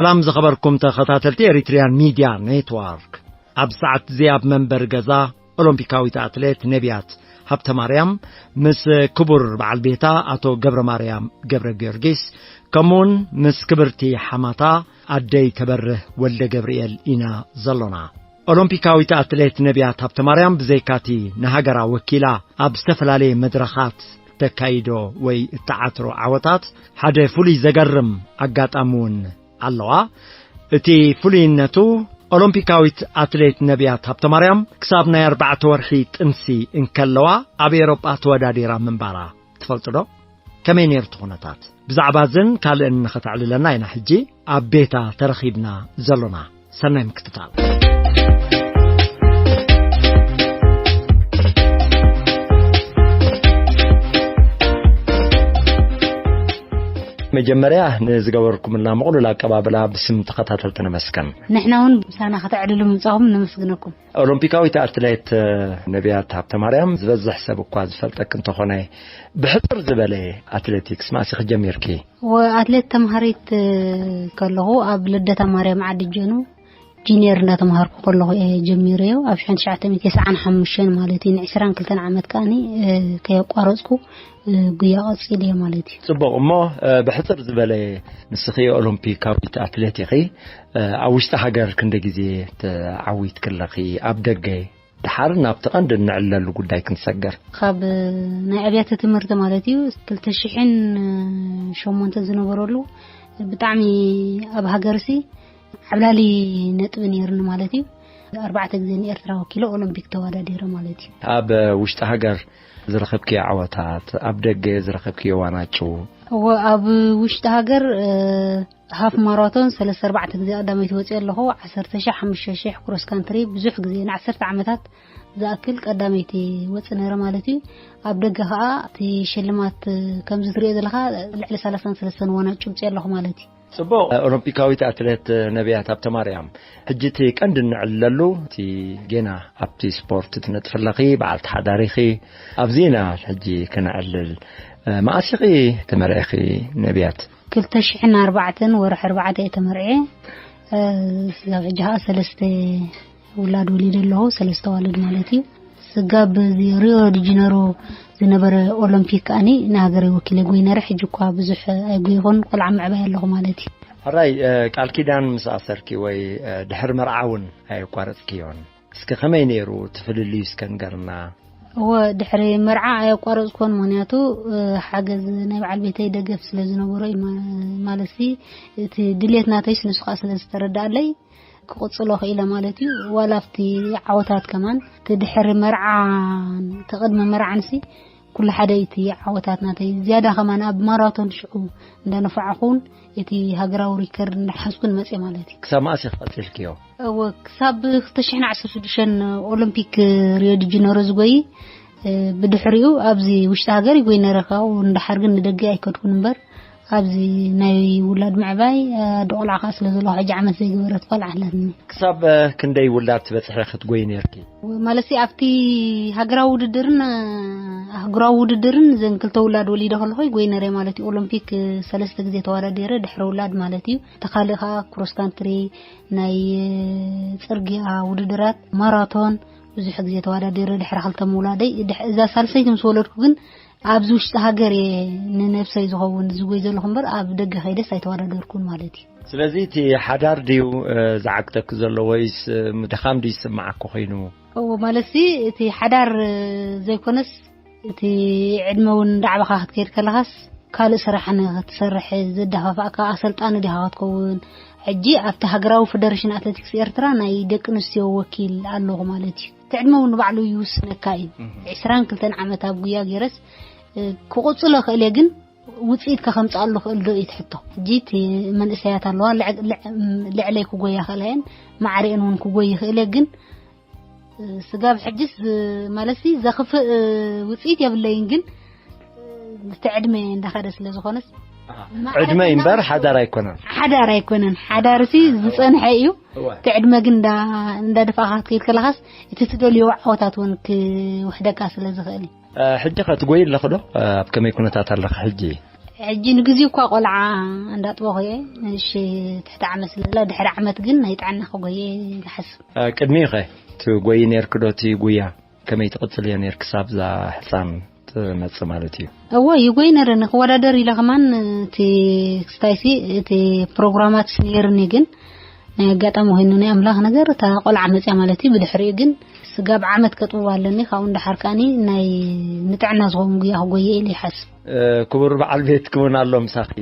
ሰላም ዝኸበርኩም ተኸታተልቲ ኤሪትሪያን ሚድያ ኔትዋርክ። ኣብ ሰዓት እዚ ኣብ መንበር ገዛ ኦሎምፒካዊት ኣትሌት ነቢያት ሃብተማርያም ምስ ክቡር በዓል ቤታ ኣቶ ገብረ ማርያም ገብረ ጊዮርጊስ፣ ከምኡውን ምስ ክብርቲ ሓማታ ኣደይ ተበርህ ወልደ ገብርኤል ኢና ዘሎና። ኦሎምፒካዊት ኣትሌት ነቢያት ሃብተማርያም ብዘይካቲ ንሃገራ ወኪላ ኣብ ዝተፈላለየ መድረኻት ተካይዶ ወይ እተዓትሮ ዓወታት፣ ሓደ ፍሉይ ዘገርም ኣጋጣሚ እውን ኣለዋ። እቲ ፍሉይነቱ፣ ኦሎምፒካዊት ኣትሌት ነቢያት ሃብተማርያም ክሳብ ናይ ኣርባዕተ ወርሒ ጥንሲ እንከለዋ ኣብ ኤውሮጳ ተወዳዲራ ምንባራ ትፈልጡ ዶ? ከመይ ነይሩ እቲ ኩነታት? ብዛዕባ እዝን ካልእን ንኸተዕልለና ኢና ሕጂ ኣብ ቤታ ተረኺብና ዘሎና። ሰናይ ምክትታል። መጀመርያ ንዝገበርኩምልና ምቕሉል ኣቀባብላ ብስም ተኸታተልቲ ነመስገን። ንሕና እውን ምሳና ከተዕልሉ ምምጻኹም ነመስግነኩም። ኦሎምፒካዊት ኣትሌት ነቢያት ሃብተማርያም ዝበዝሕ ሰብ እኳ ዝፈልጠክ እንተኾነ፣ ብሕጽር ዝበለ ኣትሌቲክስ መኣስ ኢኺ ጀሚርኪ? ወኣትሌት ተምሃሪት ከለኹ ኣብ ልደታ ማርያም ዓዲ ጀኑ ጂኒየር እንዳተምሃርኩ ከለኹ እየ ጀሚረዮ። ኣብ ሽሕን ትሽዓተ ሚእትን ተስዓን ሓሙሽተን ማለት እዩ፣ ንዕስራን ክልተን ዓመት ከኣኒ ከየቋረጽኩ ጉያ ቀጺለ ማለት እዩ። ጽቡቕ። እሞ ብሕጽር ዝበለ፣ ንስኺ ኦሎምፒካዊት ኣትሌት ኢኺ። ኣብ ውሽጢ ሃገር ክንደ ግዜ ተዓዊትኪ ኣለኺ? ኣብ ደገ? ደሓር ናብቲ ቀንዲ እንዕለሉ ጉዳይ ክንሰገር። ካብ ናይ ኣብያተ ትምህርቲ ማለት እዩ፣ ክልተ ሽሕን ሸሞንተ ዝነበረሉ ብጣዕሚ ኣብ ሃገርሲ ዓብላሊ ነጥቢ ነይርኒ ማለት እዩ። ኣርባዕተ ግዜ ንኤርትራ ወኪለ ኦሎምፒክ ተወዳዲረ ማለት እዩ። ኣብ ውሽጢ ሃገር ዝረኸብክዮ ዓወታት፣ ኣብ ደገ ዝረኸብክዮ ዋንጫ? እወ፣ ኣብ ውሽጢ ሃገር፣ እ፣ ሃፍ ማራቶን ሰለስተ ኣርባዕተ ግዜ ቀዳመይቲ ወፅየ ኣለኹ። ዓሰርተ ሺሕ፣ ሓሙሽተ ሺሕ ክሮስ ካንትሪ ብዙሕ ግዜ ንዓሰርተ ዓመታት ዝኣክል ቀዳመይቲ ወፅ ነይረ ማለት እዩ። ኣብ ደገ ከዓ እቲ ሽልማት ከምዚ ትሪኦ ዘለካ ልዕሊ ሰላሳን ሰለስተን ዋንጫ ውፅየ ኣለኹ ማለት እዩ። ጽቡቕ። ኦሎምፒካዊት ኣትሌት ነቢያት ሃብተማርያም፣ ሕጂ እቲ ቀንዲ እንዕልለሉ፣ እቲ ጌና ኣብቲ ስፖርት ትነጥፊ ኣለኺ፣ በዓልቲ ሓዳር ኢኺ። ኣብዚ ኢና ሕጂ ክነዕልል። መኣስ ኢኺ ተመርዒኺ ነቢያት? ክልተ ሽሕን ኣርባዕተን ወርሒ ኣርባዕተ እየ ተመርዕየ። ስጋብ ሕጂ ከዓ ሰለስተ ውላድ ወሊደ ኣለኹ፣ ሰለስተ ዋልድ ማለት እዩ። ስጋብ እዚ ሪዮ ዲ ጀነሮ ዝነበረ ኦሎምፒክ ከኣኒ ንሃገረይ ወኪለ ጎይ ነረ። ሕጂ እኳ ብዙሕ ኣይጎይኹን፣ ቆልዓ ምዕባይ ኣለኹ ማለት እዩ። ሕራይ፣ እ፣ ቃል ኪዳን ምስ ኣሰርኪ ወይ፣ እ፣ ድሕሪ መርዓ እውን ኣየቋረጽክዮን። እስኪ ከመይ ነይሩ እቲ ፍልልዩ እስከ ንገርና። እወ፣ ድሕሪ መርዓ ኣየቋረጽኩዎን፣ ምኽንያቱ፣ እ፣ ሓገዝ ናይ በዓል ቤተይ ደገፍ ስለ ዝነበሮ እዩ። ማ-፣ ማለትሲ፣ እቲ ድሌት ናተይስ ንሱ ከኣ ስለ ዝተረዳኣለይ፣ ክቕጽሎ ክኢለ ማለት እዩ። ዋላ ኣብቲ ዓወታት ከማን፣ እቲ ድሕሪ መርዓ፣ እቲ ቅድሚ መርዓንሲ፣ ኩሉ ሓደ እዩ እቲ ዓወታት ናተይ። ዝያዳ ከማን ኣብ ማራቶን ሽዑ እንዳነፋዕኹን፣ እቲ ሃገራዊ ሪከርድ እንዳሓዝኩን መጽየ ማለት እዩ። ክሳብ መኣስ ኢኺ ቀጺልክዮ? እወ፣ ክሳብ ክልተ ሽሕን ዓሰርተ ሽዱሽተን ኦሎምፒክ ሪዮ ዲ ጀነሮ ዝጎይ፣ እ፣ ብድሕሪኡ ኣብዚ ውሽጢ ሃገር ይጎይ ነረ፣ ካብኡ ንደሓር ግን ንደገ ኣይከድኩን እምበር፣ ኣብዚ ናይ ውላድ ምዕባይ፣ ኣደ ቆልዓ ከኣ ስለ ዘለኹ፣ ሕጂ ዓመት ዘይገበረት ቆልዓ ኣላትኒ። ክሳብ፣ እ፣ ክንደይ ውላድ ትበጽሒ ክትጎይ ነርኪ? ማለትሲ ኣብቲ ሃገራዊ ውድድርን፣ እ፣ ኣህጉራዊ ውድድርን ዘን ክልተ ውላድ ወሊደ ከለኹ ይጎይ ነረ ማለት እዩ። ኦሎምፒክ፣ እ፣ ሰለስተ ግዜ ተወዳዲረ ድሕሪ ውላድ ማለት እዩ። እቲ ካልእ ከኣ ክሮስ ካንትሪ፣ ናይ፣ እ፣ ጽርግያ ውድድራት፣ ማራቶን ብዙሕ ግዜ ተወዳዲረ ድሕሪ ክልተ ምውላደይ። ድሕ-፣ እዛ ሳልሰይቲ ምስ ወለድኩ ግን ኣብዚ ውሽጢ ሃገር እየ ንነብሰይ ዝኸውን ዝጎይ ዘለኹ እምበር ኣብ ደገ ከይደስ ኣይተወዳደርኩን ማለት እዩ። ስለዚ እቲ ሓዳር ድዩ፣ እ፣ ዝዓግተኪ ዘሎ ወይስ፣ እ፣ ድኻም ድዩ ዝስምዓኪ ኮይኑ? እዎ፣ ማለትሲ እቲ ሓዳር፣ እ፣ ዘይኮነስ እቲ ዕድመ እውን እንዳዕበኻ ክትከይድ ከለኻስ ካልእ ስራሕ ንክትሰርሕ ዘደፋፍኣካ ኣሰልጣኒ ዲኻ ክትከውን? ሕጂ ኣብቲ ሃገራዊ ፈደረሽን ኣትሌቲክስ ኤርትራ ናይ ደቂ ኣንስትዮ ወኪል ኣለኹ ማለት እዩ። እቲ ዕድመ እውን ንባዕሉ ይውስነካ እዩ። እህ። ዕስራን ክልተን ዓመት ኣብ ጉያ ገይረስ፣ እ፣ ክቕጽሎ ክእል እየ፣ ግን ውጽኢት ከ ከምጽኣሉ ክእል ዶ እዩ እቲ ሕቶ። ሕጂ እቲ መንእሰያት ኣለዋ፣ ልዕ-፣ ልዕ-፣ ልዕለይ ክጎያ ክእላ እየን፣ ማዕሪአን እውን ክጎይ ይኽእል እየ፣ ግን ስጋብ ሕጅስ፣ ማለትሲ፣ ዘኽፍእ ውጽኢት የብለይን፣ ግን እቲ ዕድመ እንዳኸደ ስለ ዝኾነስ፣ ኣሃ። ማዕረ ዕድመ እዩ እምበር ከና ሓዳር ኣይኮነን። ሓዳር ኣይኮነን። ሓዳርሲ ዝጸንሐ እዩ። እወ። እቲ ዕድመ ግን እንዳ-፣ እንዳደፋእካ ክትከይድ ከለኻስ፣ እቲ ትደልዮ ዓወታት እውን ክውሕደካ ስለ ዝኽእል እዩ። እ፣ ሕጂ ከ ትጎይ ኣለኺ ዶ? እ፣ ኣብ ከመይ ኩነታት ኣለኺ ሕጂ? ሕጂ ንግዜ እኳ ቆልዓ እንዳጥበኹ እየ። እሺ፣ ትሕቲ ዓመት ስለ ዘላ፣ ድሕሪ ዓመት ግን ናይ ጥዕና ክጎየ ይሓስብ። እ፣ ቅድሚኡ ኸ ትጎይ ነርኪ ዶ? እቲ ጉያ ከመይ ትቕጽልዮ ነርኪ ክሳብ እዛ ሕጻን ትመጽእ ማለት እዩ? እወ፣ ይጎይ ነረ። ንክወዳደር ኢለ ከማን እቲ ክስታይሲ እቲ ፕሮግራማት ነይርኒ፣ ግን ናይ ኣጋጣሚ ኮይኑ ናይ ኣምላኽ ነገር እታ ቆልዓ መጽያ ማለት እዩ። ብድሕሪኡ ግን ስጋብ ዓመት ከጥብዋ ኣለኒ። ካብኡ እንዳሓር ከኣኒ ናይ ንጥዕና ዝኸውን ጉያ ክጎየ ኢለ ይሓስብ። እ፣ ክቡር በዓል ቤት ክውን ኣሎ ምሳኺ።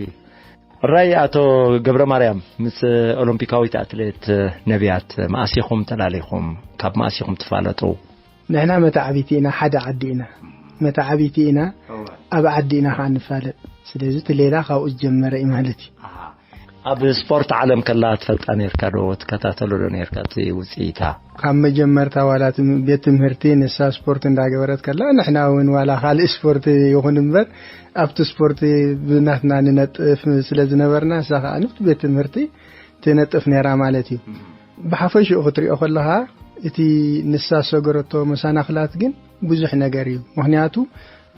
ራይ ኣቶ ገብረ ማርያም፣ ምስ ኦሎምፒካዊት ኣትሌት ነቢያት መኣስ ኢኹም ተላሊኹም? ካብ መኣስ ኢኹም ትፋለጡ? ንሕና መተዓቢቲ ኢና፣ ሓደ ዓዲ ኢና። መተዓቢቲ ኢና፣ ኣብ ዓዲ ኢና ከዓ ንፋለጥ። ስለዚ እቲ ሌላ ካብኡ ዝጀመረ እዩ ማለት እዩ። ኣብ ስፖርት ዓለም ከላ ትፈልጣ ነርካ ዶ? ትከታተሎ ዶ ነርካ እቲ ውፅኢታ? ካብ መጀመርታ ዋላ እቲ ቤት ትምህርቲ ንሳ ስፖርት እንዳገበረት ከላ፣ ንሕና እውን ዋላ ካልእ ስፖርት ይኹን እምበር፣ ኣብቲ ስፖርት ብናትና ንነጥፍ ስለ ዝነበርና፣ ንሳ ከዓ ንብቲ ቤት ትምህርቲ ትነጥፍ ነይራ ማለት እዩ። ብሓፈሽኡ ክትሪኦ ከለኻ፣ እቲ ንሳ ዝሰገረቶ መሰናኽላት ግን ብዙሕ ነገር እዩ። ምኽንያቱ፣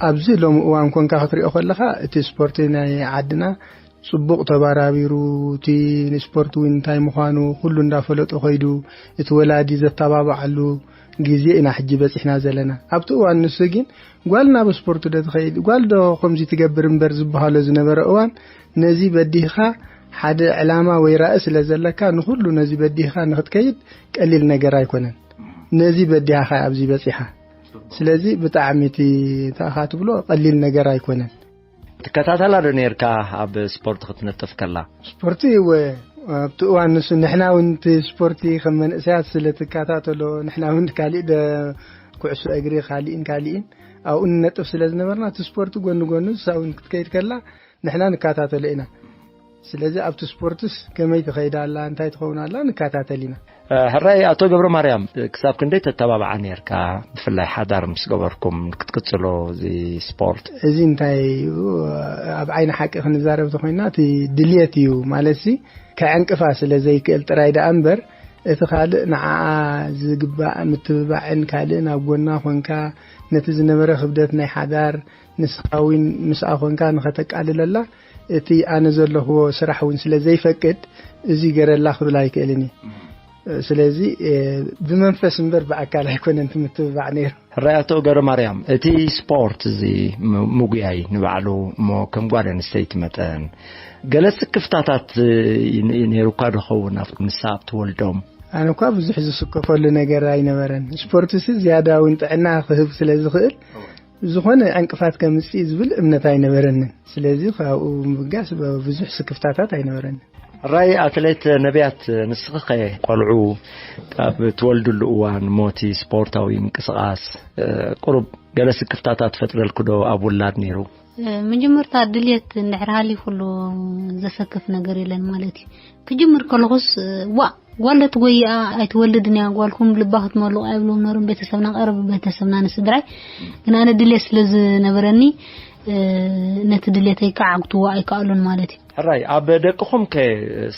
ኣብዚ ሎሚ እዋን ኮንካ ክትሪኦ ከለኻ፣ እቲ ስፖርት ናይ ዓድና ጽቡቕ ተባራቢሩ፣ እቲ ስፖርት እውን እንታይ ምዃኑ ኩሉ እንዳፈለጦ ከይዱ፣ እቲ ወላዲ ዘተባብዓሉ ግዜ ኢና ሕጂ በጺሕና ዘለና። ኣብቲ እዋን ንሱ ግን፣ "ጓል ናብ ስፖርት ዶ ትኸይድ? ጓል ዶ ከምዚ ትገብር?" እምበር ዝበሃሎ ዝነበረ እዋን፣ ነዚ በዲህኻ፣ ሓደ ዕላማ ወይ ራኢ ስለ ዘለካ፣ ንኹሉ ነዚ በዲህኻ ንኽትከይድ ቀሊል ነገር ኣይኮነን። ነዚ በዲሃኻ ኣብዚ በጺሓ። ስለዚ ብጣዕሚ እቲ ታኻ ትብሎ ቀሊል ነገር ኣይኮነን። ትከታተላ ዶ ነርካ ኣብ ስፖርት ክትነጥፍ ከላ? ስፖርት እወ፣ ኣብቲ እዋን ንሱ ንሕና እውን እቲ ስፖርት ከም መንእሰያት ስለ ትከታተሎ፣ ንሕና እውን ካሊእ ደ-፣ ኩዕሶ እግሪ ካሊእን ካሊእን ኣብኡ ንነጥፍ ስለ ዝነበርና፣ እቲ ስፖርት ጎኒ ጎኑ ንሳ እውን ክትከይድ ከላ ንሕና ንከታተሎ ኢና። ስለዚ ኣብቲ ስፖርትስ ከመይ ትኸይድ ኣላ፣ እንታይ ትኸውን ኣላ ንከታተል ኢና። እ፣ ሕራይ ኣቶ ገብረ ማርያም፣ ክሳብ ክንደይ ተተባብዓ ነርካ፣ ብፍላይ ሓዳር ምስ ገበርኩም ክትቅጽሎ እዚ ስፖርት? እዚ እንታይ እዩ፣ ኣብ ዓይኒ ሓቂ ክንዛረብ ተኾይና፣ እቲ ድልየት እዩ። ማለትሲ፣ ከዕንቅፋ ስለ ዘይክእል ጥራይ ደኣ እምበር፣ እቲ ካልእ ንዓኣ ዝግባእ ምትብባዕን ካልእን ኣብ ጎና ኮንካ፣ ነቲ ዝነበረ ክብደት ናይ ሓዳር፣ ንስኻ እውን ምስኣ ኮንካ ንኸተቃልለላ፣ እቲ ኣነ ዘለኽዎ ስራሕ እውን ስለ ዘይፈቅድ፣ እዚ ገረላ ክብል ኣይክእልን እየ። ስለዚ፣ እ፣ ብመንፈስ እምበር ብኣካል ኣይኮነን እቲ ምትብባዕ ነይሩ። ሕራይ ኣቶ ገብረ ማርያም፣ እቲ ስፖርት እዚ ም-፣ ምጉያይ ንባዕሉ እሞ ከም ጓል ኣንስተይቲ መጠን፣ ገለ ስክፍታታት፣ እ፣ ይ-፣ ነይሩካ ዶ ኸውን ኣብቲ ንሳ ኣብ ትወልዶም? ኣነ እኳ ብዙሕ ዝስከፈሉ ነገር ኣይነበረን። ስፖርትሲ ዝያዳ እውን ጥዕና ክህብ ስለ ዝኽእል፣ ዝኾነ ዕንቅፋት ከምጽእ ዝብል እምነት ኣይነበረንን። ስለዚ ካብኡ ምብጋስ ብዙሕ ስክፍታታት ኣይነበረንን። ራይ ኣትሌት ነቢያት፣ ንስኺ ኸ ቆልዑ ኣብ ትወልድሉ እዋን ሞቲ ስፖርታዊ ምንቅስቓስ፣ እ፣ ቁሩብ ገለ ስክፍታታት ፈጥረልኩ ዶ ኣብ ውላድ ነይሩ? እ፣ መጀመርታ ድልየት እንድሕር ሃልዩ ኩሉ ዘሰክፍ ነገር የለን ማለት እዩ። ክጅምር ከለኹስ፣ እ፣ ዋእ፣ ጓል ዶ ትጎይኣ ኣይትወልድን እያ፣ ጓልኩም ልባ ክትመልቑ ኣይብሎም ነሮም ቤተሰብና፣ ቀረብ ቤተሰብና ንስድራይ። ግን ኣነ ድልየት ስለ ዝነበረኒ፣ እ፣ ነቲ ድልየተይ ከዓግትዎ ኣይከኣሉን ማለት እዩ። ሕራይ፣ ኣብ ደቅኹም ከ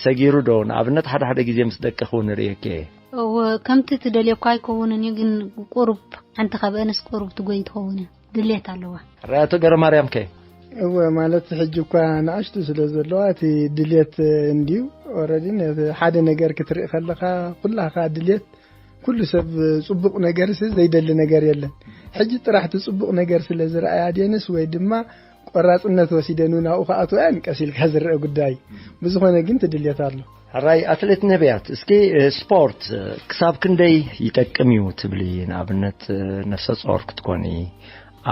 ሰጊሩ ዶ? ንኣብነት ሓደ ሓደ ግዜ ምስ ደቅኹ ንርእየኪ እየ። እወ፣ ከምቲ ትደልዮ እኳ ኣይከውንን እዩ፣ ግን ቁሩብ ሓንቲ ካብ ኣነስ ቁሩብ ትጎይ ትኸውን እያ። ድልየት ኣለዋ። ሕራይ ኣቶ ገረማርያም ከ? እወ፣ ማለት ሕጂ እኳ ንኣሽቱ ስለ ዘለዋ እቲ ድልየት እንድዩ። ኦረዲ ነቲ ሓደ ነገር ክትርኢ ከለኻ ኩላኻ ድልየት፣ ኩሉ ሰብ ጽቡቕ ነገርስ ዘይደሊ ነገር የለን። ሕጂ ጥራሕ እቲ ጽቡቕ ነገር ስለ ዝረኣያ ድየንስ ወይ ድማ ቆራጽነት ወሲደን እውን ኣብኡ ክኣትዋ እየን ቀስ ኢልካ ዝረአ ጉዳይ። ብዝኾነ ግን ትድልየት ኣሎ። ሕራይ ኣትሌት ነቢያት፣ እስኪ፣ እ፣ ስፖርት፣ እ፣ ክሳብ ክንደይ ይጠቅም እዩ ትብሊ? ንኣብነት፣ እ፣ ነፍሰ ጾር ክትኮኒ፣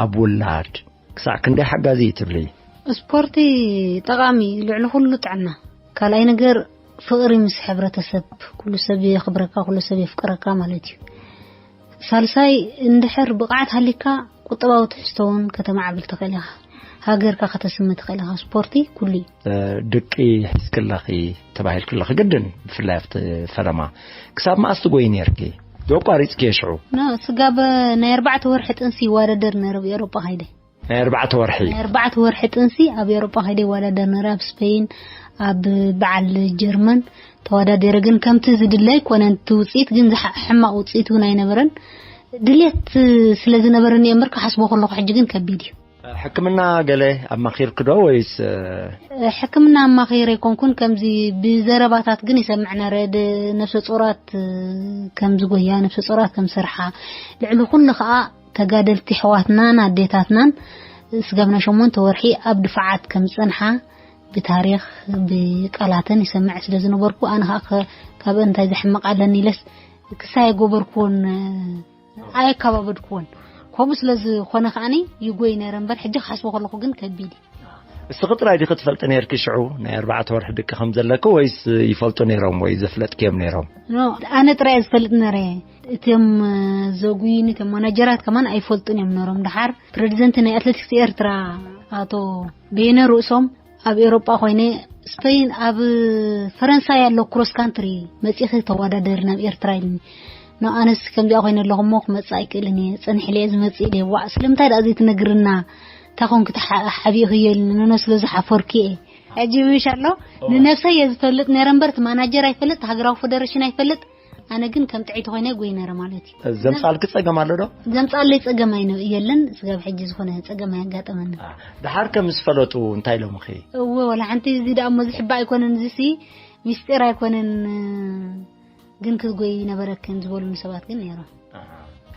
ኣብ ውላድ፣ ክሳዕ ክንደይ ሓጋዚ እዩ ትብሊ? ስፖርቲ ጠቓሚ እዩ፣ ልዕሊ ኩሉ ጥዕና። ካልኣይ ነገር ፍቕሪ ምስ ሕብረተሰብ፣ ኩሉ ሰብ የኽብረካ፣ ኩሉ ሰብ የፍቅረካ ማለት እዩ። ሳልሳይ፣ እንድሕር ብቕዓት ሃሊካ፣ ቁጠባዊ ትሕዝቶ እውን ከተማዕብል ትኽእል ኢኻ። ሃገርካ ከተስሚ ትኽእል ኢኻ። ስፖርቲ ኩሉ እዩ። እ፣ ድቂ ሒዝክለኺ ተባሂልክለኺ ግድን፣ ብፍላይ ኣብቲ ፈለማ። ክሳብ መኣስ ትጎይ ነርኪ? ዶ ኣቋሪጽክዮ ሽዑ? ኖ፣ ስጋብ ናይ ኣርባዕተ ወርሒ ጥንሲ ይወዳደር ነይረ ኣብ ኤውሮጳ ከይደ። ናይ ኣርባዕተ ወርሒ? ናይ ኣርባዕተ ወርሒ ጥንሲ ኣብ ኤውሮጳ ከይደ ይወዳደር ነይረ፣ ኣብ ስፔን፣ ኣብ በዓል ጀርመን ተወዳዲረ። ግን ከምቲ ዝድለ ኣይኮነን እቲ ውጽኢት፣ ግን ዝሓ-፣ ሕማቕ ውጽኢት እውን ኣይነበረን። ድልየት ስለ ዝነበረኒ እየ እምበር፣ ክሓስቦ ከለኹ ሕጂ ግን ከቢድ እዩ። ሕክምና ገለ ኣማኺርክ ዶ ወይስ? ሕክምና ኣማኺረ ኣይኮንኩን፣ ከምዚ ብዘረባታት ግን ይሰምዕ ነረ። ነፍሰ ጾራት ከምዚ ጎያ፣ ነፍሰ ጾራት ከም ሰርሓ፣ ልዕሊ ኩሉ ከዓ ተጋደልቲ ኣሕዋትናን ኣዴታትናን ስጋብ ናይ ሸሞንተ ወርሒ ኣብ ድፋዓት ከም ዝጸንሓ ብታሪኽ ብቃላተን ይሰምዕ ስለ ዝነበርኩ፣ ኣነ ከዓ ከ-፣ ካብ እንታይ ዘሕምቕ ኣለኒ ኢለስ ክሳይ ኣይገበርኩዎን፣ ኣየካባበድኩዎን። ከምኡ ስለ ዝኾነ ከዓኒ ይጎይ ነረ እምበር፣ ሕጂ ክሓስቦ ከለኹ ግን ከቢድ እዩ። እስኺ ጥራይ ዲኺ ትፈልጢ ነርኪ ሽዑ ናይ ኣርባዕተ ወርሒ ድቂ ከም ዘለኪ፣ ወይስ ይፈልጡ ነይሮም ወይ ዘፍለጥክዮም ነይሮም? ኖ፣ ኣነ ጥራይ ዝፈልጥ ነረ። እቶም ዘጉይኒ፣ እቶም ማናጀራት ከማን ኣይፈልጡን እዮም ነሮም። ደሓር ፕሬዚደንት ናይ ኣትሌቲክስ ኤርትራ ኣቶ በየነ ርእሶም ኣብ ኤውሮጳ ኮይነ፣ ስፔን፣ ኣብ ፈረንሳይ ኣሎ ክሮስ ካንትሪ መጺኺ ተወዳደሪ ናብ ኤርትራ ኢሉኒ። ኖ፣ ኣነስ ከምዚኣ ኮይነ ኣለኹ እሞ ክመጽእ ኣይክእልን እየ፣ ጸኒሕ ኢለ እየ ዝመጽእ ኢለ። ዋዕ፣ ስለምንታይ ደኣ ዘይትነግርና? እንታይ ኮንኪ ተሓ-፣ ሓቢእኽዮ ኢሉኒ። ኖ፣ ኖ፣ ስለ ዝሓፈርኩ እየ። ሕጂ ምሽ ኣሎ፣ ንነብሰይ እየ ዝፈልጥ ነይረ እምበር፣ እቲ ማናጀር ኣይፈልጥ፣ ሃገራዊ ፈደረሽን ኣይፈልጥ። ኣነ ግን ከም ጥዕይቲ ኮይነ ጎይ ነረ ማለት እዩ። ዘምጻልኪ ጸገም ኣሎ ዶ? ዘምጻለይ ጸገም ኣይነ-፣ የለን። ስጋብ ሕጂ ዝኾነ ጸገም ኣየጋጠመኒ። አ፣ ደሓር ከም ዝፈለጡ እንታይ ኢሎምኺ? እወ፣ ወላ ሓንቲ። እዚ ደኣ እሞ ዝሕባእ ኣይኮነን፣ እዚሲ ሚስጢር ኣይኮነን፣ ግን ክትጎይ ነበረክን ዝበሉኒ ሰባት ግን ነይሮም።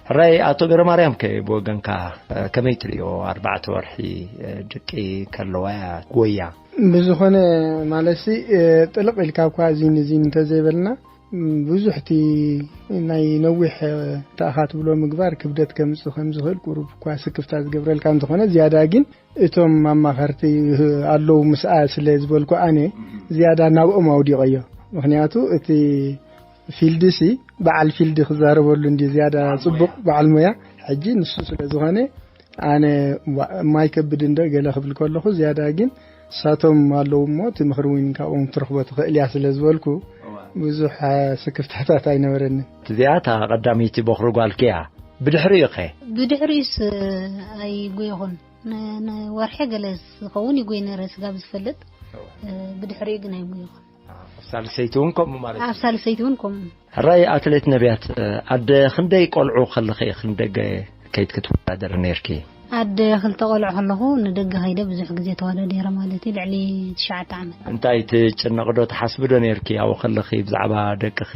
ሕራይ፣ ኣቶ ገረማርያም ከ ብወገንካ ከመይ ትርእዮ ኣርባዕተ ወርሒ ድቂ ከለዋ ጎያ? ብዝኾነ ማለትሲ፣ ጥልቕ ኢልካ እኳ እዚን እዚን እንተዘይበልና፣ ብዙሕ እቲ ናይ ነዊሕ ተኣኻ ትብሎ ምግባር ክብደት ከምጽእ ከም ዝኽእል ቁሩብ እኳ ስክፍታ ዝገብረልካ እንተኾነ፣ ዝያዳ ግን እቶም ኣማኸርቲ ኣለዉ ምስኣ ስለ ዝበልኩ ኣነ፣ ዝያዳ ናብኦም ኣውዲቐዮ። ምኽንያቱ እቲ ፊልድሲ በዓል ፊልድ ክዛረበሉ እንዲ ዝያዳ በዓል ጽቡቕ ሞያ። በዓል ሞያ። ሕጂ ንሱ ስለ ዝኾነ ኣነ ዋ-፣ ማይ ከብድ እንደ ገለ ክብል ከለኹ ዝያዳ ግን ሳቶም ኣለዉ እሞ እቲ ምኽሪ እውን ካብኦም ትረኽቦ ትኽእል እያ ስለ ዝበልኩ እዋ። ብዙሕ ስክፍታታት ኣይነበረንን። እዚኣ እታ ቀዳመይቲ በኹሪ ጓልኪ እያ። ብድሕሪኡ ኸ? ብድሕሪኡስ ኣይጎየኹን። ን-፣ ንወርሒ ገለ ዝኸውን ይጎይ ነረ ስጋብ ዝፈልጥ። እዋ። እ፣ ብድሕሪኡ ግን ኣይጎየኹን። ኣብ ሳልሰይቲ እውን ከምኡ ማለት ኣብ እዩ። ሳልሰይቲ እውን ከምኡ። ሕራይ ኣትሌት ነቢያት፣ ኣደ ክንደይ ቆልዑ ከለኺ ኢኺ ንደገ ከይድ ክትወዳደሪ ነይርኪ? ኣደ ክልተ ቆልዑ ከለኹ ንደገ ከይደ ብዙሕ ግዜ ተወዳዲረ ማለት እዩ፣ ልዕሊ ትሽዓተ ዓመት። እንታይ ትጭነቒ ዶ ትሓስቢ ዶ ነይርኪ? ኣብኡ ከለኺ ብዛዕባ ደቅኺ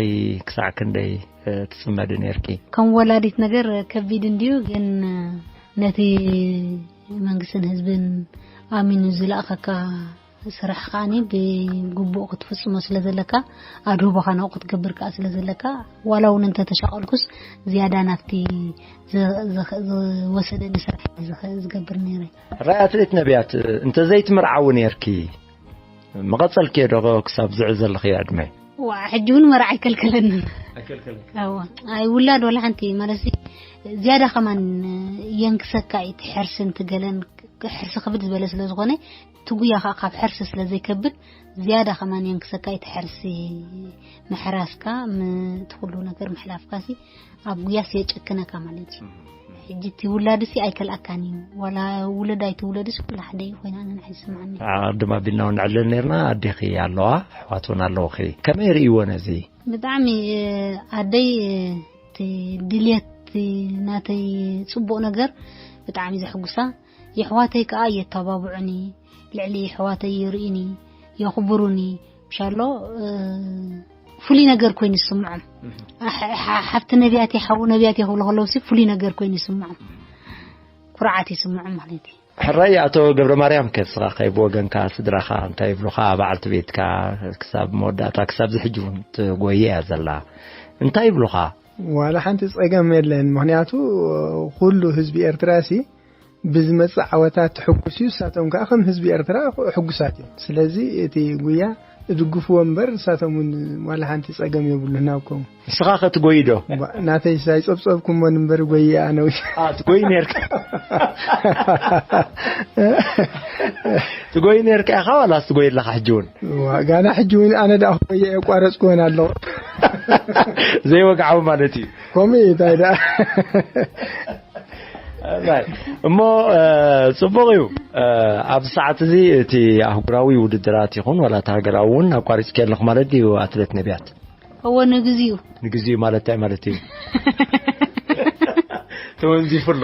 ክሳዕ ክንደይ፣ እ፣ ትጽመዲ ነይርኪ? ከም ወላዲት ነገር ከቢድ እንድዩ፣ ግን ነቲ መንግስትን ህዝብን ኣሚኑ ዝለኣኸካ ስራሕ ከዓኒ ብግቡእ ክትፍጽሞ ስለ ዘለካ፣ ኣድህቦኻ ናብኡ ክትገብር ከኣ ስለ ዘለካ፣ ዋላ እውን እንተተሻቐልኩስ ዝያዳ ናብቲ ዝ-፣ ዝ-፣ ዝወሰደኒ ስራሕ እየ ዝኸ-፣ ዝገብር ነይረ። ሕራይ ኣትሌት ነቢያት፣ እንተዘይትምርዓዊ ነይርኪ፣ ምቐጸልክዮ ዶ ክሳብ ዝዕ ዘለኽዮ ዕድመ? ዋ፣ ሕጂ እውን መርዓ ኣይከልከለንን። ኣይከልከለክን? እዋ። ኣይ፣ ውላድ ወላ ሓንቲ፣ ማለትሲ፣ ዝያዳ ከማን የንክሰካ እዩ፣ እቲ ሕርሲ እንትገለን፣ ሕርሲ ክብድ ዝበለ ስለ ዝኾነ፣ እቲ ጉያ ኸዓ ካብ ሕርሲ ስለ ዘይከብድ፣ ዝያዳ ከማን የንክሰካ እዩ፣ እቲ ሕርሲ ምሕራስካ፣ ም-፣ እቲ ኩሉ ነገር ምሕላፍካሲ፣ ኣብ ጉያስ የጨክነካ ማለት እዩ። ሕጂ እቲ ውላድሲ ኣይከልኣካን እዩ። ዋላ ውለድ ኣይትውለድስ ኩሉ ሓደ እዩ ኮይና ኣነ ንዓይ ዝስምዓኒ። ኣቕድም ኣቢልና እውን ንዕልል ነርና፣ ኣዴኺ ኣለዋ፣ ኣሕዋት እውን ኣለውኺ። ከመይ ርእይዎ ነዚ? ብጣዕሚ፣ እ፣ ኣደይ፣ እ፣ እቲ ድልየት ናተይ ጽቡቕ ነገር ብጣዕሚ ዘሕጉሳ። የሕዋተይ ከኣ የተባብዑኒ፣ ልዕሊ የሕዋተይ ይርእዩኒ፣ የኽብሩኒ። ምሻሎ፣ እ፣ ፍሉይ ነገር ኮይኑ ይስምዖም። እህ። ኣሕ-፣ ሓ-፣ ሓብቲ ነቢያት እየ፣ ሓዉ ነቢያት እየ ክብሉ ከለውሲ ፍሉይ ነገር ኮይኑ ይስምዖም። ኩርዓት ይስምዖም ማለት እዩ። ሕራይ ኣቶ ገብረ ማርያም ከ ንስኻ ከ ብወገንካ ስድራኻ እንታይ ይብሉኻ? በዓልቲ ቤትካ ክሳብ መወዳእታ ክሳብ ዝሕጂ እውን ትጎይ እያ ዘላ። እንታይ ይብሉኻ? ዋላ ሓንቲ ጸገም የለን። ምኽንያቱ ኩሉ ህዝቢ ኤርትራ ሲ ብዝመጽእ ዓወታት ሕጉስ እዩ። ንሳቶም ከኣ ከም ህዝቢ ኤርትራ ሕጉሳት እዮም። ስለዚ እቲ ጉያ እድግፍዎ እምበር ንሳቶም እውን ዋላ ሓንቲ ጸገም የብሉን ኣብ ከምኡ። ንስኻ ከ ትጎይ ዶ? ባ-፣ ናተይ ሳይ ጸብጸብኩሞን እምበር ጎይ ኣነ እውን። ኣ፣ ትጎይ ነርካ። ትጎይ ነርካ ኢኻ ዋላስ ትጎይ ኣለኻ ሕጂ እውን? ዋ፣ ጋና ሕጂ እውን ኣነ ደኣ ክጎይ የቋረጽኩወን ኣለኹ። ዘይወግዓዊ ማለት እዩ። ከምኡ እዩ፣ እንታይ ደኣ። ኣይ፣ እሞ፣ እ፣ ጽቡቕ እዩ። እ፣ ኣብዚ ሰዓት እዚ እቲ ኣህጉራዊ ውድድራት ይኹን ዋላ እቲ ሃገራዊ እውን ኣቋሪጽኪ ኣለኹ ማለት ድዩ ኣትሌት ነቢያት? እወ፣ ንግዚኡ። ንግዚኡ ማለት እንታይ ማለት እዩ? ተወንዚፉ ኣሎ።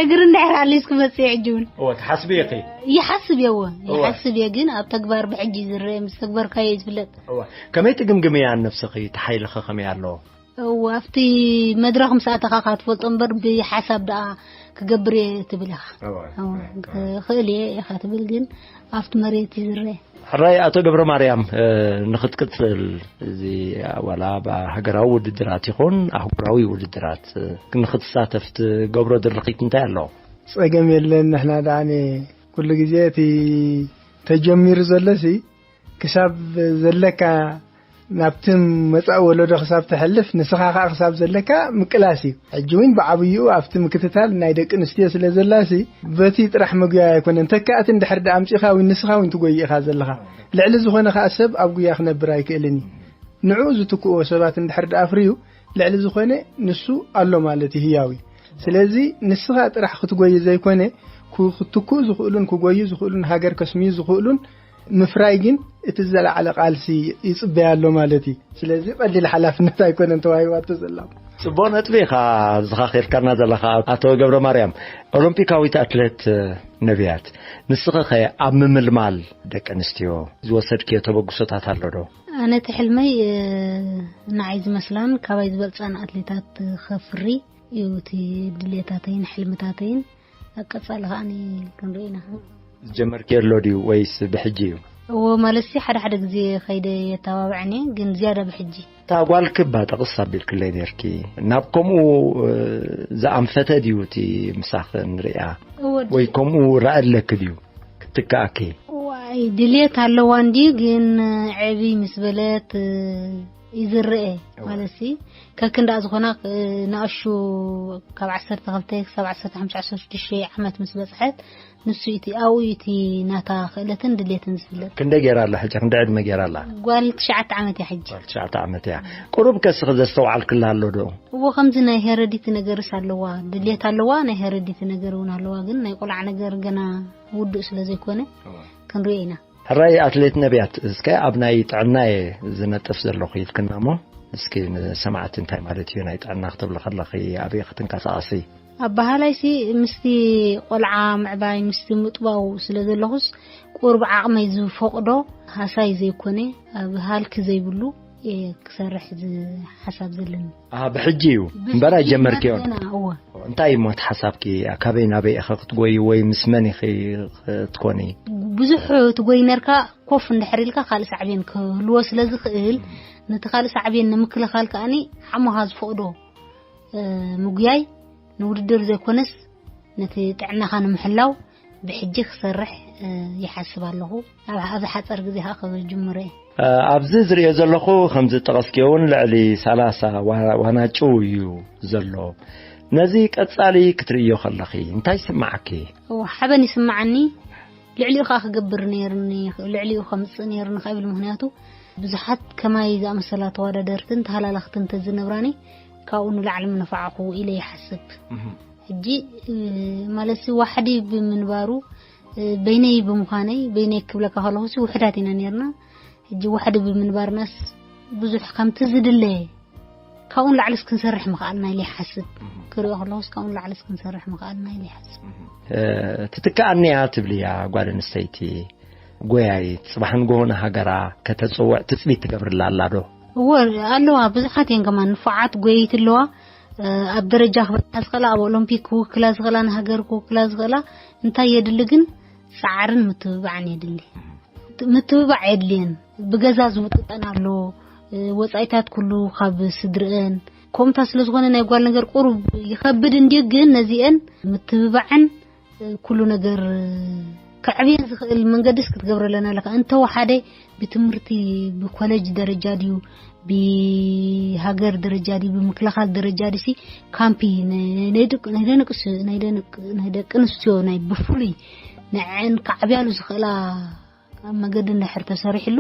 እግር እንድሕር ኣሊስ ክመጽእ ሕጂ እውን እወ ትሓስቢ ኢኺ? ይሓስብ እየ እወ እወ። ይሓስብ እየ፣ ግን ኣብ ተግባር ብሕጂ ዝረአ ምስ ተግበርካዮ እዩ ዝፍለጥ። እወ። ከመይ ትግምግምያ ንነብስኺ? እቲ ሓይልኺ ከመይ ኣሎ? እወ፣ ኣብቲ መድረኽ ምስ ኣተኻ ኢኻ ትፈልጦ እምበር ብሓሳብ ደኣ ክገብር እየ ትብል ኢኻ። እወ። እወ፣ ክእል እየ ኢኻ ትብል፣ ግን ኣብቲ መሬት እዩ ዝረአ። ሕራይ ኣቶ ገብረ ማርያም፣ ንክትቅጽል እዚ ዋላ ብሃገራዊ ውድድራት ይኹን ኣህጉራዊ ውድድራት ንክትሳተፍ ትገብሮ ድርኺት እንታይ ኣሎ? ጸገም የለን። ንሕና ደኣ ኩሉ ግዜ እቲ ተጀሚሩ ዘሎሲ ክሳብ ዘለካ ናብቲ መጻኢ ወለዶ ክሳብ ተሕልፍ ንስኻ ከዓ ክሳብ ዘለካ ምቅላስ እዩ። ሕጂ እውን ብዓብይኡ ኣብቲ ምክትታል ናይ ደቂ ኣንስትዮ ስለ ዘላሲ በቲ ጥራሕ መጉያ ኣይኮነን። ተካእቲ እንድሕር ደኣ ኣምጺኻ እውን ንስኻ እውን ትጎይ ኢኻ ዘለኻ። ልዕሊ ዝኾነ ከዓ ሰብ ኣብ ጉያ ክነብር ኣይክእልን እዩ። ንዕኡ ዝትክእዎ ሰባት እንድሕር ደኣ ኣፍርዩ ልዕሊ ዝኾነ ንሱ ኣሎ ማለት እዩ፣ ህያው እዩ። ስለዚ ንስኻ ጥራሕ ክትጎይ ዘይኮነ ክትክኡ ዝኽእሉን ክጎዩ ዝኽእሉን ሃገር ከስምዩ ዝኽእሉን ምፍራይ ግን እቲ ዘለዓለ ቃልሲ ይጽበያ ኣሎ ማለት እዩ። ስለዚ ቀሊል ሓላፍነት ኣይኮነን ተዋሂባቶ ዘላ። ጽቡቕ ነጥቢ ኢኻ ዝኻኺርካና ዘለኻ ኣቶ ገብረ ማርያም። ኦሎምፒካዊት ኣትሌት ነቢያት፣ ንስኺ ኸ ኣብ ምምልማል ደቂ ኣንስትዮ ዝወሰድክዮ ተበግሶታት ኣሎ ዶ? ኣነ እቲ ሕልመይ ንዓይ ዝመስላን ካባይ ዝበልፃን ኣትሌታት ከፍሪ እዩ እቲ ድሌታተይን ሕልምታተይን። ኣብ ቀፃሊ ከዓኒ ክንርኢ ኢና። ዝጀመርክዮ ኣሎ ድዩ ወይስ ብሕጂ እዩ? እዎ፣ ማለትሲ ሓደ ሓደ ግዜ ከይደ የተባብዐን እየ፣ ግን ዝያዳ ብሕጂ። እታ ጓልኪ እባ ጠቕስ ኣቢልክለይ ነይርኪ። ናብ ከምኡ ዝኣንፈተ ድዩ እቲ ምሳኺ ንሪኣ? እዎ፣ ድዩ? ወይ ከምኡ ራኢ ኣለኪ ድዩ ክትከኣኪ? ዋይ፣ ድልየት ኣለዋ እንድዩ፣ ግን ዕብይ ምስ በለት እዩ ዝረአ። እዎ። ማለትሲ ከክንዳ ዝኾና ንኣሹ ካብ ዓሰርተ ክልተ ክሳብ ዓሰርተ ሓሙሽተ ዓሰርተ ሽዱሽተ ዓመት ምስ በጽሐት ንሱ እቲ ኣብኡ እቲ ናታ ክእለትን ድሌትን ዝፍለጥ። ክንደይ ገይራ ኣላ ሕጂ? ክንደይ ዕድመ ገይራ ኣላ? ጓል ትሽዓተ ዓመት እያ ሕጂ። ጓል ትሽዓተ ዓመት እያ። ቁሩብ ከስኺ ዘስተውዓልክላ ኣሎ ዶ? እዎ፣ ከምዚ ናይ ሄረዲቲ ነገርስ ኣለዋ፣ ድሌት ኣለዋ፣ ናይ ሄረዲቲ ነገር እውን ኣለዋ። ግን ናይ ቆልዓ ነገር ገና ውዱእ ስለ ዘይኮነ እዎ። ክንሪኦ ኢና። ሕራይ ኣትሌት ነቢያት፣ እስከ ኣብ ናይ ጥዕና እየ ዝነጥፍ ዘለኹ ኢልክና እሞ፣ እስኪ ንሰማዕቲ እንታይ ማለት እዩ ናይ ጥዕና ክትብሊ ከለኺ፣ ኣበይ ክትንቀሳቐሲ? ኣበሃላይሲ ምስቲ ቆልዓ ምዕባይ ምስቲ ምጥባው ስለ ዘለኹስ ቁሩብ ዓቕመይ ዝፈቕዶ ሃሳይ ዘይኮነ ኣብ ሃልኪ ዘይብሉ እየ ክሰርሕ ዝሓሳብ ዘለኒ። ኣሃ፣ ብሕጂ እዩ እምበር ኣይጀመርክዮን? ገና፣ እወ። እንታይ እሞ እቲ ሓሳብኪ? ካበይ ናበይ ኢኺ ክትጎዪ ወይ ምስ መን ኢኺ ክትኮኒ? ብዙሕ ትጎይ ነርካ፣ ኮፍ እንድሕር ኢልካ ካልእ ሳዕቤን ክህልዎ ስለ ዝኽእል፣ ነቲ ካልእ ሳዕቤን ንምክልኻል ከኣኒ ዓቕምኻ ዝፈቕዶ፣ እ፣ ምጉያይ፣ ንውድድር ዘይኮነስ ነቲ ጥዕናኻ ንምሕላው ብሕጂ ክሰርሕ፣ እ፣ ይሓስብ ኣለኹ። ኣብ፣ ኣብ ዝሓጸር ግዜ ከኣ ክጅምሮ እየ። እ፣ ኣብዚ ዝርእዮ ዘለኹ ከም ዝጠቐስክዮ እውን ልዕሊ ሰላሳ ዋ-፣ ዋናጩ እዩ ዘሎ። ነዚ ቀጻሊ ክትርእዮ ከለኺ እንታይ ይስምዓኪ? እወ፣ ሓበን ይስምዓኒ። ልዕሊኡ ከኣ ክገብር ነይርኒ፣ ልዕሊኡ ከምጽእ ነይርኒ ካብ ኢሉ፣ ምኽንያቱ ብዙሓት ከማይ ዝኣመሰላ ተወዳደርትን ተሃላላኽትን እንተዝነብራኒ ካብኡ ንላዕሊ ምነፋዕኹ ኢለ ይሓስብ። እህ። ሕጂ፣ እ፣ ማለትሲ ዋሕዲ ብምንባሩ፣ እ፣ በይነይ ብምዃነይ፣ በይነይ ክብለካ ከለኹሲ ውሑዳት ኢና ነይርና። ሕጂ ዋሕዲ ብምንባርናስ ብዙሕ ከምቲ ዝድለ ካብኡ ንላዕልስ ክንሰርሕ ምኽኣልና ኢለ ይሓስብ። እህ። ክሪኦ ከለኹስ ካብኡ ንላዕልስ ክንሰርሕ ምኽኣልና ኢለ ይሓስብ። እህ። እ፣ ትትክኣኒ እያ ትብልያ ጓል ኣንስተይቲ ጎያይት፣ ጽባሕ ንግሆ ንሃገራ ከተጽውዕ ትጽቢት ትገብርላ ኣላ ዶ? እወ፣ ኣለዋ። ብዙሓት እየን ከማን ንፉዓት ጎየይቲ ኣለዋ። እ፣ ኣብ ደረጃ ክበጽሓ ዝኽእላ፣ ኣብ ኦሎምፒክ ክውክላ ዝኽእላ፣ ንሃገር ክውክላ ዝኽእላ፣ እንታይ የድሊ ግን ጻዕርን ምትብባዕን የድሊ። ምትብባዕ የድልየን። ብገዛ ዝውጥጠን ኣሎ፣ እ፣ ወጻኢታት ኩሉ ካብ ስድርአን። ከምኡታ ስለ ዝኾነ ናይ ጓል ነገር ቁሩብ ይኸብድ እንድዩ፣ ግን ነዚአን ምትብባዕን፣ እ፣ ኩሉ ነገር፣ እ፣ ከዕብየን ዝኽእል መንገድስ ክትገብረለን ኣለካ። እንተወሓደ ብትምህርቲ ብኮሌጅ ደረጃ ድዩ፣ ብሃገር ደረጃ ድዩ፣ ብምክልኻል ደረጃ ድዩሲ ካምፒ ነ-፣ ናይ ደቂ፣ ናይ ደንቅስ-፣ ናይ ደንቅ-፣ ናይ ደቂ ኣንስትዮ ናይ ብፍሉይ ንዐን ከዕብያሉ ዝኽእላ መገዲ እንድሕር ተሰሪሕሉ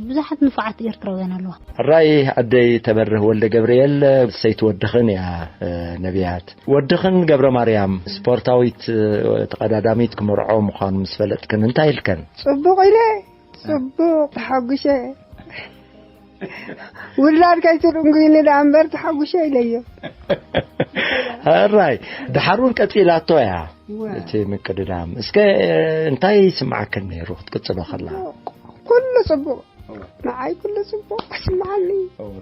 ብዙሓት ንፉዓት ኤርትራውያን ኣለዋ። ሕራይ ኣደይ ተበርህ ወልደ ገብርኤል ሰይቲ ወድኽን እያ። እ፣ ነቢያት ወድኽን ገብረ ማርያም ስፖርታዊት፣ እ፣ ተቐዳዳሚት ክመርዖ ምዃኑ ምስ ፈለጥክን እንታይ ኢልከን? ጽቡቕ ኢለ፣ ጽቡቕ ተሓጒሰ። ውላድ ከይትድንጉይኒ ደኣ እምበር ተሓጒሰ ኢለዮ። ሕራይ፣ ድሓር እውን ቀጺላቶ እያ እወ። እቲ ምቅድዳም። እስከ እንታይ ይስምዓክን ነይሩ ክትቅጽሎ ከላ? ኩሉ ጽቡቕ፣ ንዓይ ኩሉ ጽቡቕ ይስምዓኒ።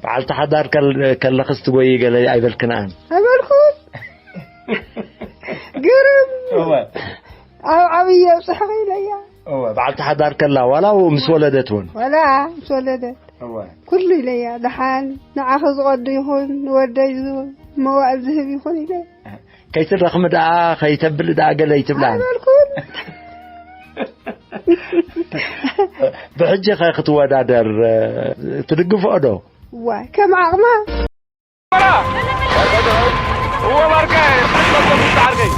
በዓልቲ ሓዳር ከል- ከለኽስ ትጎይ ገለ ኣይበልክንኣን? ኣይበልኩን። ግርም። ኣብ ዓብዪ ኣብፅሕኺ ኢለያ። በዓልቲ ሓዳር ከላ ዋላ ምስ ወለደት እውን? ወላ ምስ ወለደት ኩሉ ኢለያ። ደሓን ንዓኺ ዝቐዱ ይኹን፣ ንወደይ ዝ- መዋእል ዝህብ ይኹን ኢለ። ከይትረኽሚ ደኣ ከይተብል ደኣ ገለ ይትብላን? ኣይበልኩን። ብሕጂ ኸ ክትወዳደር ትድግፍኦ ዶ? ዋይ ከም ዓቕማ። እወ ባርካ፣ ዓርከይ።